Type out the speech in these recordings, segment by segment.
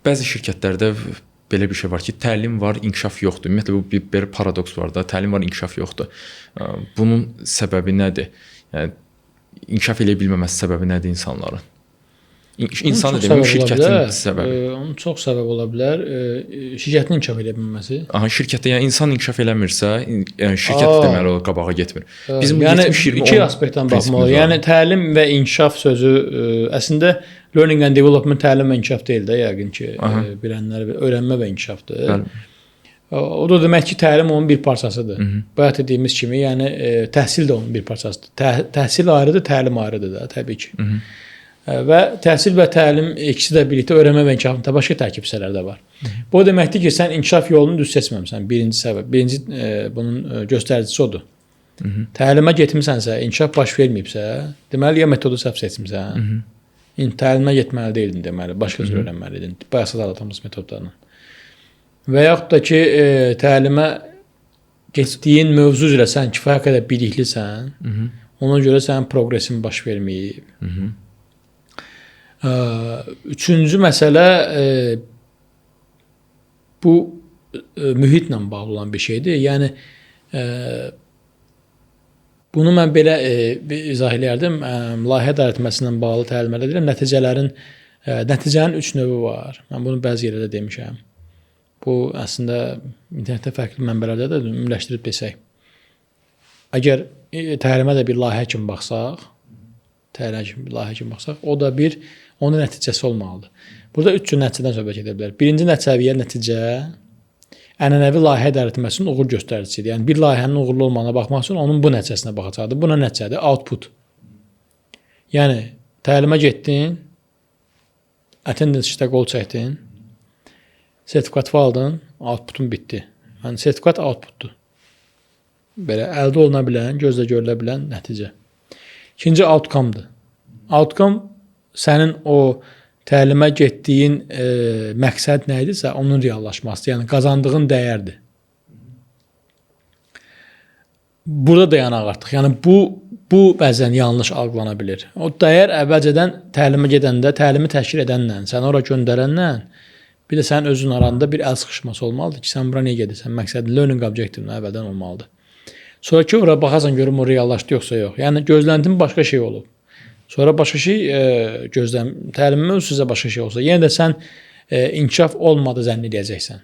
Bəzi şirkətlərdə belə bir şey var ki, təlim var, inkişaf yoxdur. Ümumiyyətlə bu bir belə paradoks var da, təlim var, inkişaf yoxdur. Bunun səbəbi nədir? Yəni inkişaf eləyə bilməməsi səbəbi nədir insanların? İnsanı deməyim, şirkətin səbəbi. Onun çox səbəbi ola bilər. Şirkətin inkişaf eləyə bilməməsi. Aha, şirkətdə, yəni insan inkişaf eləmirsə, yəni şirkət deməli o qabağa getmir. Bizim yəni 70-20 iki aspektdən baxmalı. Yəni təlim və inkişaf sözü əslində learning and development təlim və inkişaf deyil də yəqin ki, bilənlər öyrənmə və inkişafdır. Bəli. O da demək ki, təlim onun bir parçasıdır. Bayaq dediyimiz kimi, yəni təhsil də onun bir parçasıdır. Təhsil ayrıdır, təlim ayrıdır da təbii ki. Hı -hı. Və təhsil və təlim ikisi də birlikdə öyrənmə və inkişafın başqa tərkib hissələri də var. Hı -hı. Bu o deməkdir ki, sən inkişaf yolunu düz seçməmisən. Birinci səbəb, birinci bunun göstəricisi odur. Hı -hı. Təlimə getmisənsə, inkişaf baş verməyibsə, deməli ya metodu səhv seçmisən. Hı -hı. Təlimə getməli deyildin deməli, başqa cür öyrənməliydin. Bayaq sadaladığımız metodlarla. Və yaxud da ki, təlimə getdiyin mövzu üzrə sən kifayət qədər biliklisən. Hı -hı. Ona görə sənin proqresin baş verməyib. Hı -hı. Üçüncü məsələ bu mühitlə bağlı olan bir şeydir. Yəni bunu mən belə izah eləyərdim. Layihə idarə etməsi ilə bağlı təlimlərdə deyirəm, nəticələrin nəticənin üç növü var. Mən bunu bəzi yerlərdə demişəm. Bu əslində internetdə fərqli mənbələrdə də ümumiləşdirib desək. Əgər təlimə də bir layihə kimi baxsaq, təlimə kimi bir layihə kimi baxsaq, o da bir onun nəticəsi olmalıdır. Burada üç cür nəticədən söhbət gedə bilər. Birinci səviyyə nəticə ənənəvi layihə idarə etməsinin uğur göstəricisidir. Yəni bir layihənin uğurlu olmağına baxmaq üçün onun bu nəticəsinə baxacaqdır. Buna nəticədir? Output. Yəni təlimə getdin, attendance işdə qol çəkdin, sertifikatı aldın, outputun bitdi. Yəni sertifikat outputdur. Belə əldə oluna bilən, gözlə görülə bilən nəticə. İkinci outcome-dır. Outcome sənin o təlimə getdiyin məqsəd nə idisə, onun reallaşmasıdır. Yəni qazandığın dəyərdir. Burada dayanaq artıq. Yəni bu bəzən yanlış algılana bilir. O dəyər əvvəlcədən təlimə gedəndə, təlimi təşkil edənlə, səni ora göndərənlə, bir də sənin özün aranda bir əl sıxışması olmalıdır ki, sən bura niyə gedirsən? Məqsədin learning objective-in əvvəldən olmalıdır. Sonrakı ora baxarsan görüm o reallaşdı yoxsa yox. Yəni gözləntin başqa şey olub. Sonra başqa şey gözləm, təlimin özü sizə başqa şey olsa, yenə də sən inkişaf olmadı zənn eləyəcəksən.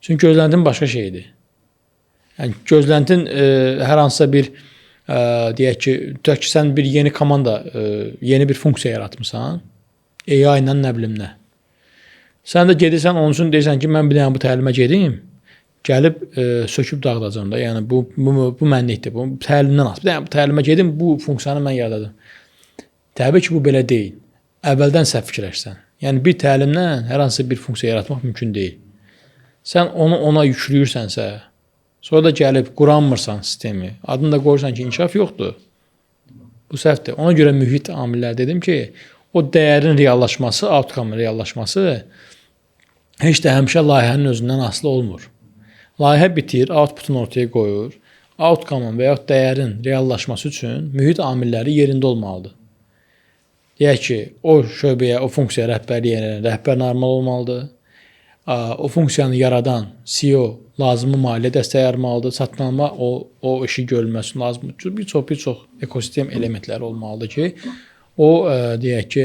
Çünki gözləntin başqa şeydir. Yəni gözləntin hər hansısa bir deyək ki, tutaq ki, sən bir yeni komanda, yeni bir funksiya yaratmısan. AI ilə nə bilim nə. Sən də gedirsən onun üçün deyirsən ki, mən bir dənə bu təlimə gedim. Gəlib söküb dağıdacağam da. Yəni bu mənlikdir. Bu təlimdən asılı. Bir dənə bu təlimə gedim, bu funksiyanı mən yaradacağam. Təbii ki, bu belə deyil. Əvvəldən səhv fikirləşsən. Yəni bir təlimlə hər hansı bir funksiya yaratmaq mümkün deyil. Sən onu ona yükləyirsənsə, sonra da gəlib quranmırsan sistemi, adını da qoyursan ki, inkişaf yoxdur. Bu səhvdir. Ona görə mühit amilləri dedim ki, o dəyərin reallaşması, outcome-ın reallaşması heç də həmişə layihənin özündən asılı olmur. Layihə bitir, outputunu ortaya qoyur. Outcome-ın və yaxud dəyərin reallaşması üçün mühit amilləri yerində olmalıdır. Deyək ki, o şöbəyə, o funksiyaya rəhbərlik edən rəhbər normal olmalıdır. O funksiyanı yaradan CEO lazımi maliyyə dəstəyi ayırmalıdır. Satın alma o işi görülməsi lazımdır. Bir çox ekosistem elementləri olmalıdır ki, o deyək ki,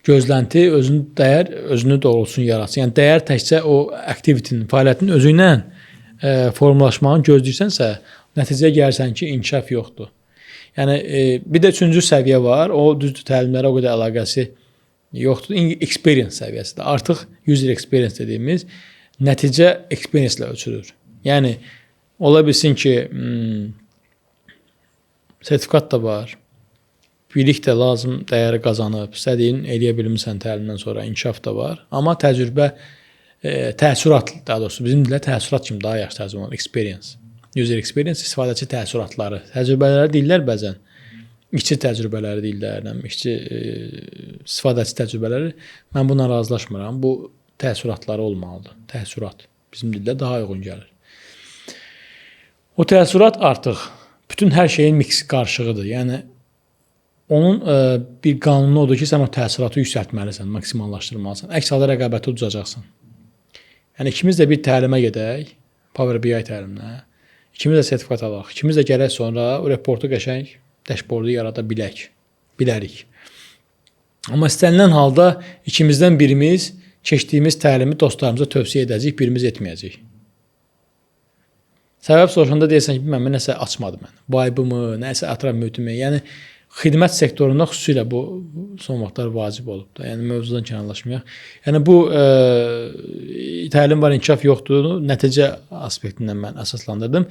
gözlənti özünü dəyər özünü doğrultsun, yaratsın. Yəni dəyər təkcə o activity-nin, fəaliyyətin özü ilə formalaşmağını gözləyirsənsə, nəticəyə gəlirsən ki, inkişaf yoxdur. Yəni bir də üçüncü səviyyə var. O düzdür, təlimlərə o qədər əlaqəsi yoxdur. Experience səviyyəsidir. Artıq user experience dediyimiz nəticə experience ilə ölçülür. Yəni ola bilsin ki, sertifikat da var. Bilik də lazım dəyəri qazanıb, istədiyin eləyə bilmisən təlimdən sonra, inkişaf da var. Amma təcrübə, təəssürat, daha doğrusu bizim dildə təəssürat kimi daha yaxşı tərcümə olunur. Experience. User experience istifadəçi təəssüratları, təcrübələri deyirlər bəzən. İşçi təcrübələri deyirlər, nə bilim, işçi istifadəçi təcrübələri. Mən bununla razılaşmıram. Bu təəssüratları olmalıdır. Təəssürat bizim dildə daha uyğun gəlir. O təəssürat artıq bütün hər şeyin mix qarışığıdır. Yəni Onun bir qanunu odur ki, sən o təəssüratı yüksəltməlisən, maksimallaşdırmalısan. Əks halda rəqabəti uduzacaqsan. Yəni ikimiz də bir təlimə gedək, Power BI təliminə. İkimiz də sertifikat alaq. İkimiz də gələk sonra o reportu qəşəng dashboardu yarada bilək. Bilərik. Amma istənilən halda ikimizdən birimiz keçdiyimiz təlimi dostlarımıza tövsiyə edəcəyik, birimiz etməyəcəyik. Səbəb soruşanda deyirsən ki, bilməm, nəsə açmadı mən. Vibe-ımı, nəsə ətraf mühitimi. Yəni xidmət sektorunda xüsusilə bu son vaxtlar vacib olub da. Yəni mövzudan kənarlaşmayaq. Yəni bu təlim var, inkişaf yoxdur. Nəticə aspektindən mən əsaslandırdım.